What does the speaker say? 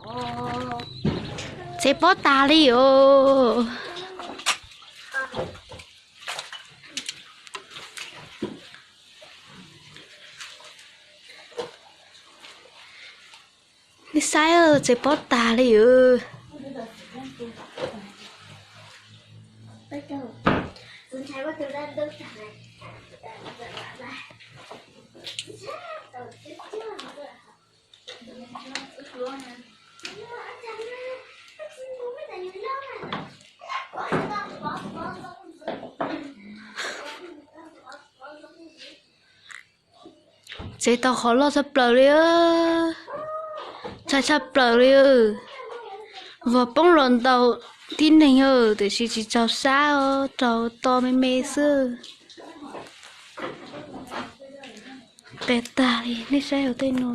Txev pob tag li os. Nej saib, txev pob tag li os. Txev tau qhov loj tshaj plaws li, ntshai tshaj plaws li. Vos poob los ntaus tib neeg, tiam sis tsis tsaug sab, raug to me me xwb. Pes tag li, nej saib hauv tej no.